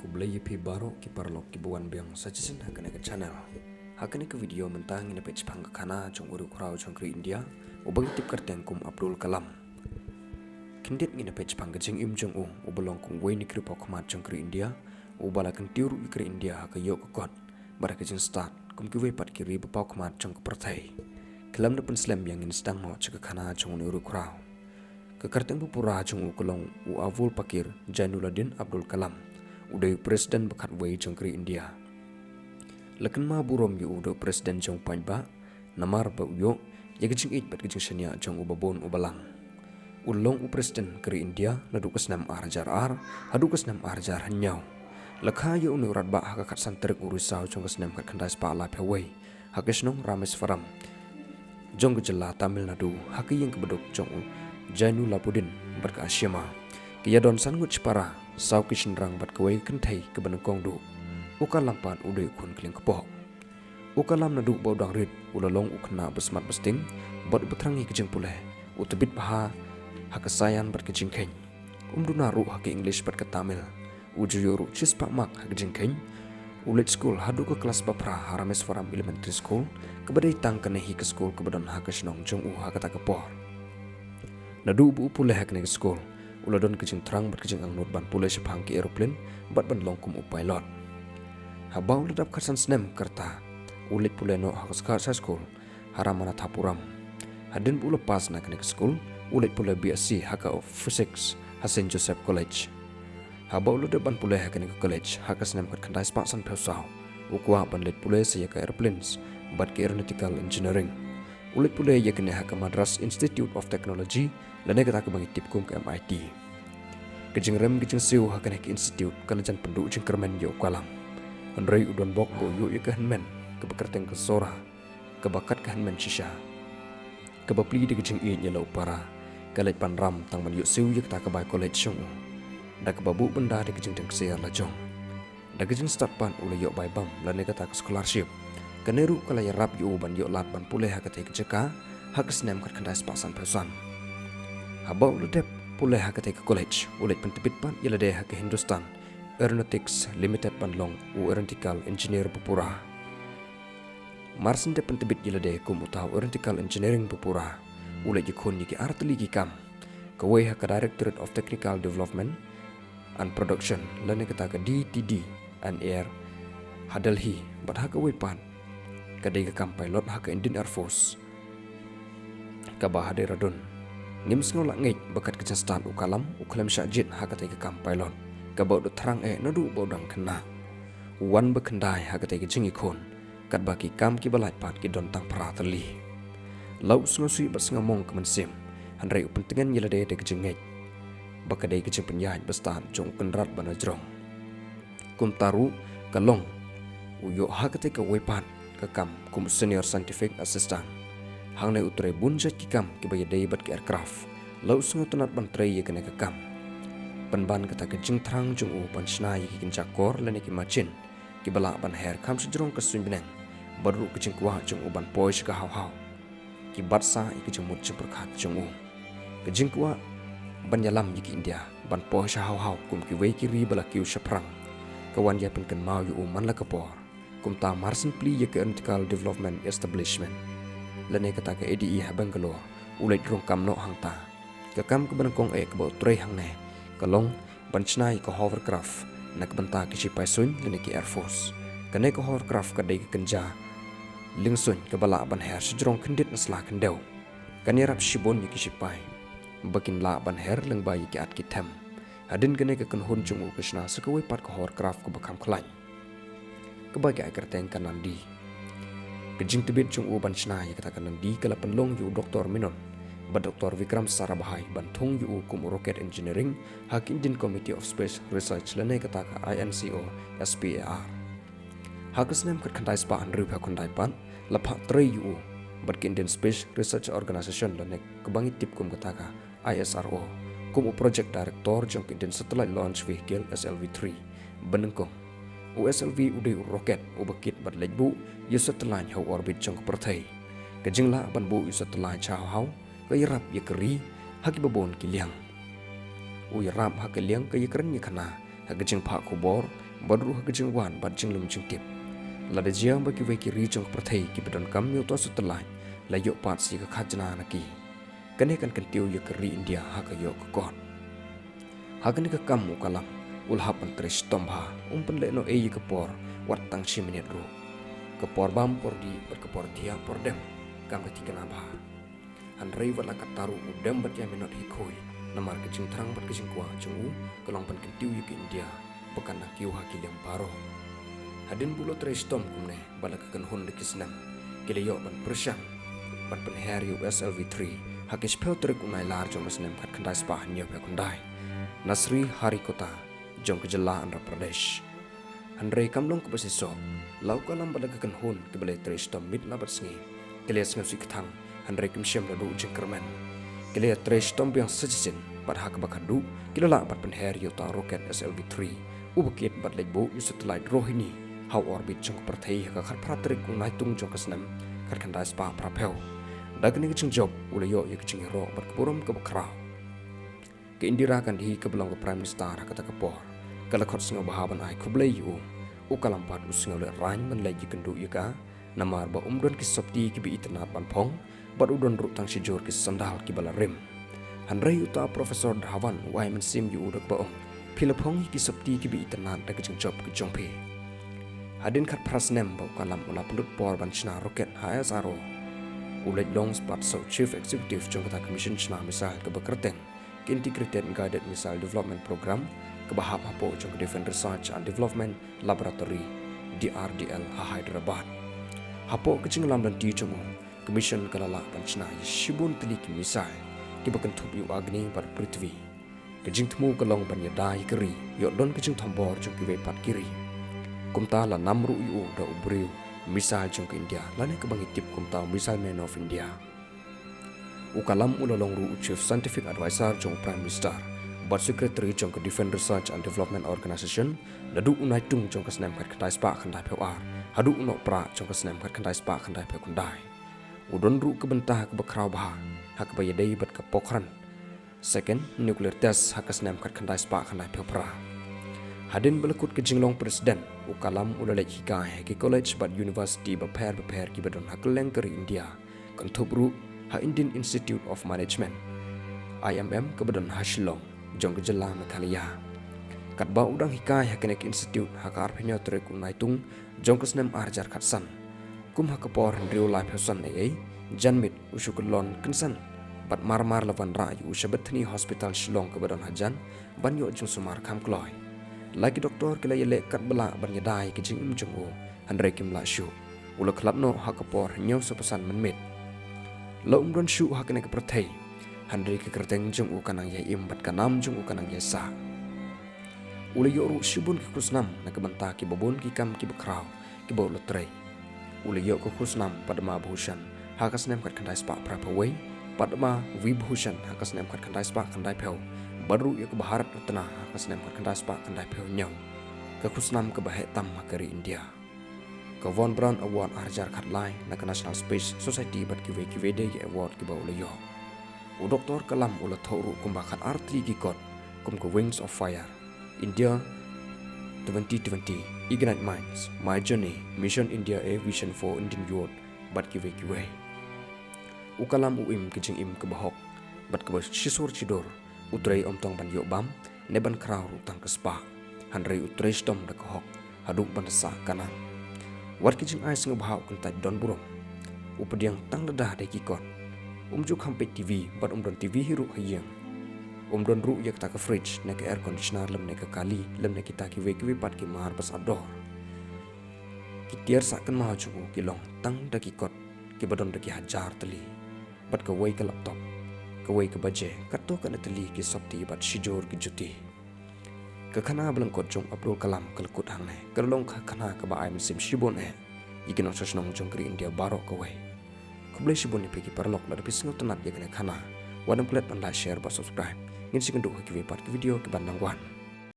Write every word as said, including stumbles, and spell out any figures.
Khublei ïa phi baroh ki paralok kiba wan biang sa shisien ha kane ka channel. Ha kane ka video mynta ngin ïa peit shaphang ka khana jong u riewkhraw jong ka ri India uba ngi tip kyrteng kum Abdul Kalam. Khyndiat ngin ïa peit shaphang ka jingim jong u uba long kum uwei na ki riewpawkhmat jong ka ri India uba la kyntiew ruh ïa ka ri India ha ka ïoh ka kot bad ha ka jingstad kum kiwei pat ki ri bapawkhmat jong ka pyrthei. Khlem da pynslem ïa ngin sdang noh sha ka khana jong une u riewkhraw. Ka kyrteng bapura jong u ka long u Abul Pakir Jainuladin Abdul Kalam. U dei u president ba khatwei jong ka ri India. La kynmaw burom ïa u da u president jong u paidbah namar ba u ïoh ïa ka jingïeit bad ka jingshaniah jong u babun u balang. U long u president ka ri India naduh ka snem ar hajar ar haduh ka snem ar hajar hynñiew. La kha ïa une u radbah ha ka khatsan tarik u Risaw jong ka snem khatkhyndai spah laiphew wei ha ka shnong Rameswaram jong ka jylla Tamil Nadu, ha ka ïing kaba duk jong u Jainulabudin bad ka Ashima. Ka ïadon san ngut shipara, saw ki shynrang bad kawei ka kynthei kaba nyngkong duh. U Kalam pat u dei u khun kling kpoh. U Kalam naduh ba u dang rit u la long u khynnah ba smat ba sting bad uba thrang ïa ka jingpule. U tbit bha ha ka science bad ka jingkheiñ. Um duna ruh ha ka English bad ka Tamil. U ju ïoh ruh shispah mark ha ka jingkheiñ. U leit skul haduh ka klas baphra ha Rameswaram Elementary School, kaba dei tang kane hi ka skul kaba don ha ka shnong jong u ha kata ka por. Naduh ba u pule ha kane ka skul, u la don ka jingthrang bad ka jingangnud ban pule shaphang ki aeroplane bad ban long kum u pilot. Haba u la dap khatsan snem ka rta, u leit pule noh ha ka Skirts High School ha Ramanathapuram. Hadien ba u la pass na kane ka skul, u leit pule B Sc ha ka Physics ha Saint Joseph College. Haba u la dep ban pule ha kane ka college ha ka snem khatkhyndai spah sanphew saw, u kwah ban leit pule sa ïa ka aeroplanes bad ka aeronautical engineering. U leit pule ïa kane ha ka Madras Institute of Technology, lane kata kaba ngi tip kum ka M I T. Ka jingrem ka jingsiew ha kane ka institute ka la jan pynduh jingkyrmen ïa u Kalam. Hynrei u don bok ba u ïoh ïa ka hynmen kaba kyrteng ka Sora, kaba kat ka hynmen shisha, kaba plie da ka jingïeit ïa la u para. Ka leit ban ram tang ban ïoh siew ïa kata ka bai college jong u, da kaba buh bynda da ka jingdeng ksiar la jong. Da ka jingstad pat u la ïoh bai bam lane kata ka scholarship. Kane ruh ka la ïarap ïa u ban ïoh lad ban pule ha katei ka jaka ha ka snem khatkhyndai spah sanphew san. Haba u la dep pule ha katei ka college, u leit pyntbit pat ïa lade ha ka Hindustan Aeronautics Limited ban long u aeronautical engineer bapura. Mar shen dep pyntbit ïa lade kum uta u aeronautical engineering bapura, u leit ïakhun ïa ki artylli ki kam. Kawei ha ka Directorate of Technical Development and Production, lane kata ka D T D and R, ha Delhi, bad ha kawei pat ka dei ka kam pilot ha ka Indian Air Force, kaba ha Dehradun. Ngim sngew lah ngeit ba kat ka jingstad u Kalam u khlem shah jied ha katei ka kam pilot, kaba u da thrang eh naduh ba u dang khynnah. U wan ba khyndai ha katei ka jingïakhun, katba ki kam kiba lait pat ki don tang phra tylli. La u sngewsih bad sngewmong ka mynsiem, hynrei u pyntngen ïa lade da ka jingngeit ba ka dei ka jingpynïaid bastad jong u kynrad ba na jrong. Kumta ruh ka long, u ïoh ha katei kawei pat ka kam kum u senior scientific assistant. Hangne u trei bun jait ki kam kiba ïadei bad ki aircraft. La u sngewtynnad ban trei ïa kane ka kam, pynban kata ka jingthrang jong u ban shna ïa ki kynja kor lane ki machine kiba lah ban her kham sha jrong ka suiñ bneng, bad ruh ka jingkwah jong u ban poi sha ka haw haw, ki bat sah ïa ka jingmut jingpyrkhat jong u. Ka jingkwah ban ïalam ïa ka India ban poi sha haw haw kum kiwei ki ri ba la kiew shaphrang, ka wan ïa pynkynmaw ïa u man la ka por. Kumta mar shen plie ïa ka Aeronautical Development Establishment, lane kata ka A D E ha Bangalore, u leit rung kam noh hangta. Ka kam kaba nyngkong eh kaba u trei hangne ka long ban shna ïa ka hovercraft na ka bynta ki shipai suiñ lane ki Air Force. Kane ka hovercraft ka dei ka kynja lieng suiñ kaba lah ban her sha jrong khyndiat na sla khyndew. Kan ïarap shibun ïa ki shipai ba kin lah ban her lyngba ïa ki at ki them. Hadien kane ka kynhun jong u ka shna sa kawei pat ka hovercraft kaba kham khlaiñ, kaba ki ai kyrteng ka Nandi. Ka jingtbit jong u ban shna ïa kata ka Nandi ka la pynlong ïa u Doktor Menon bad Doktor Vikram Sarabhai ban thung ïa u kum u rocket engineering ha ka Indian Committee of Space Research lane kata ka I N C O S P A R. Ha ka snem khatkhyndai spah hynriewphew khyndai pat la phah trei ïa u bad ka Indian Space Research Organisation lane kaba ngi tip kum kata ka I S R O, kum u project director jong ka Indian Satellite Launch Vehicle, S L V three. Banyngkong, u S L V u dei u rocket uba kit bad leit buh ïa u satellite ha u orbit jong ka pyrthei. Ka jinglah ban buh ïa u satellite sha haw haw ka ïarap ïa ka ri ha kiba bun ki liang. U ïarap ha ka liang ka ïakren ïakhana, ha ka jingphah khubor, Bad ruh ha ka jingwan bad jinglum jingtip, lada jia ba kiwei ki ri jong ka pyrthei kiba donkam ïa uta u satellite la ïoh pat sa ïa ka khajna na ki, kane kan kyntiew ïa ka ri India ha ka ïoh ka kot. Ha kane ka kam u Kalam u la hap ban trei shitom bha, um pynleh noh ei ïa ka por wat tang shi minit ruh. Ka por bam por dih bad ka por thiah por dem kam da thikna bha. Hynrei wat la katta ruh u dem bad ïa minot hi khuid, namar ka jingthrang bad ka jingkwah jong u ka long ban kyntiew ïa ka India ba kan dang kiew ha ki liang baroh. Hadien ba u la trei shitom kumne, bad la ka kynhun da ki snem, ki la ïoh ban pyrshang ban pynher ïa u S L V three ha ka shiphew tarik u Nailar jong ka snem khatkhyndai spah hynñiewphew khyndai na Sriharikota jong ka jylla Andhra Pradesh. Hynrei kam long kaba shisha, la u Kalam bad la ka kynhun kiba la trei shitom mitla bad sngi, ki la sngewsih kthang, hynrei kim shym la duh jingkyrmen. Ki la trei shitom biang sa shisien, bad ha kaba khadduh ki la lah ban pynher ïa uta u rocket S L V three uba kit bad leit buh ïa u satellite Rohini ha u orbit jong ka pyrthei ha ka khatphra tarik u Naitung jong ka snem khatkhyndai spah phraphew. Da kane ka jingjop u la ïoh ïa ka jingïaroh bad ka burom kaba khraw. Ka Indira Gandhi kaba long ka Prime Minister ha kata ka por, ka la khot sngewbha ban ai khublei ïa u. U Kalam pat u sngewlehraiñ ban leit ïakynduh ïa ka, namar ba um don ki sopti kiba itynnad ban phong, bad u don ruh tang shijur ki sandal kiba la rim. Hynrei uta u Professor Dhawan u ai mynsiem ïa u da kaba ong, phi la phong ïa ki sopti kiba itynnad da ka jingjop ka jong phi. Hadien khatphra snem ba u Kalam u la pynlut por ban shna rocket ha I S R O, u leit long pat sa u Chief Executive jong kata ka mission shna missile kaba kyrteng ka Integrated Guided Missile Development Program, kaba hap hapoh jong ka Defence Research and Development Laboratory, D R D L, ha Hyderabad. Hapoh ka jingïalam lynti jong u, ka mission ka la lah ban shna ïa shibun tylli ki missile kiba kynthup ïa u Agni bad Prithvi. Ka jingthmu ka long ban ïada ïa ka ri ïoh don ka jingthombor jong kiwei pat ki ri. Kumta la nam ruh ïa u da u briew missile jong ka India, lane kaba ngi tip kumta u Missile Man of India. U Kalam u la long ruh u Chief Scientific Advisor jong u Prime Minister bad Secretary jong ka Defence Research and Development Organisation naduh u Naitung jong ka snem khatkhyndai spah khyndaiphew ar haduh u Nohprah jong ka snem khatkhyndai spah khyndaiphew khyndai. U don ruh ka bynta kaba khraw bha ha kaba ïadei bad ka Pokhran Second Nuclear Test ha ka snem khatkhyndai spah khyndaiphew phra. Hadien ba la kut ka jinglong President, u Kalam u la leit hikai ha ki college bad university bapher bapher kiba don ha kylleng ka ri India, kynthup ruh ha Indian Institute of Management, I M M, kaba don ha Shillong jong ka jylla Meghalaya. Katba u dang hikai ha kane ka institute ha ka arphew hynñiew tarik u Naitung jong ka snem ar hajar khatsan, kum ha ka por hynriew laiphew san A M, janmiet u shu kyllon kynsan bad mar mar la wanrah ïa u sha bynta hospital Shillong kaba don hajan ban ïoh jingsumar kham kloi. La ki doktor ki la ïaleh katba lah ban ïada ïa ka jingim jong u, hynrei kim lah shuh. U la khlad noh ha ka por hynñiew sawphew san mynmiet. La um don shuh ha kane ka pyrthei, hynrei ka kyrteng jong u ka nang ïai im bad ka nam jong u ka nang ïai sah. U la ïoh ruh shibun ki khusnam na ka bynta kiba bun ki kam kiba khraw kiba u la trei. U la ïoh ka khusnam Padma Bhushan ha ka snem khatkhyndai spah phraphew wei, Padma Vibhushan ha ka snem khatkhyndai spah khyndaiphew, bad ruh ïa ka Bharat Ratna ha ka snem khatkhyndai spah khyndaiphew hynñiew. Ka khusnam kaba heh tam ha ka ri India. Ka Von Braun Award ar hajar khatlai na ka National Space Society bad kiwei kiwei de ki award kiba u la ïoh. U Doktor Kalam u la thoh ruh kumba khatar tylli ki kot, kum ka Wings of Fire, India twenty twenty, Ignite Minds, My Journey, Mission India, A Vision for Indian Youth, bad kiwei kiwei. U Kalam u im ka jingim kaba hok bad kaba shisur shidur, u trei ym tang ban ïoh bam ne ban khraw ruh tang ka spah, hynrei u trei shitom da ka hok haduh ban da sah ka nam. Wat ki jingai sngewbha u kyntait donburom. U pdiang tang lada dei ki kot. Um ju kham peit T V bad um don T V hi ruh ha ïing. Um don ruh ïa kata ka fridge ne ka air conditioner lymne ka kali lymne kita kiwei kiwei pat ki mar ba sah dor. Ki tiar sah kynmaw jong u ki long tang da ki kot kiba don da ki hajar tylli, bad kawei ka laptop, kawei ka baje, katto katne tylli ki sopti bad shijur ki juti. Ka khana ba lyngkot jong u Abdul Kalam ka la kut hangne, ka la long ka khana kaba ai mynsiem shibun eh ïa ki nongshong shnong jong ka ri India baroh kawei. Khublei shibun ïa phi ki paralok lada phi sngewtynnat ïa kane ka khana. Wat nym klet ban like, share bad subscribe. Ngin sa ïakynduh ha kiwei pat ki video kiban nang wan.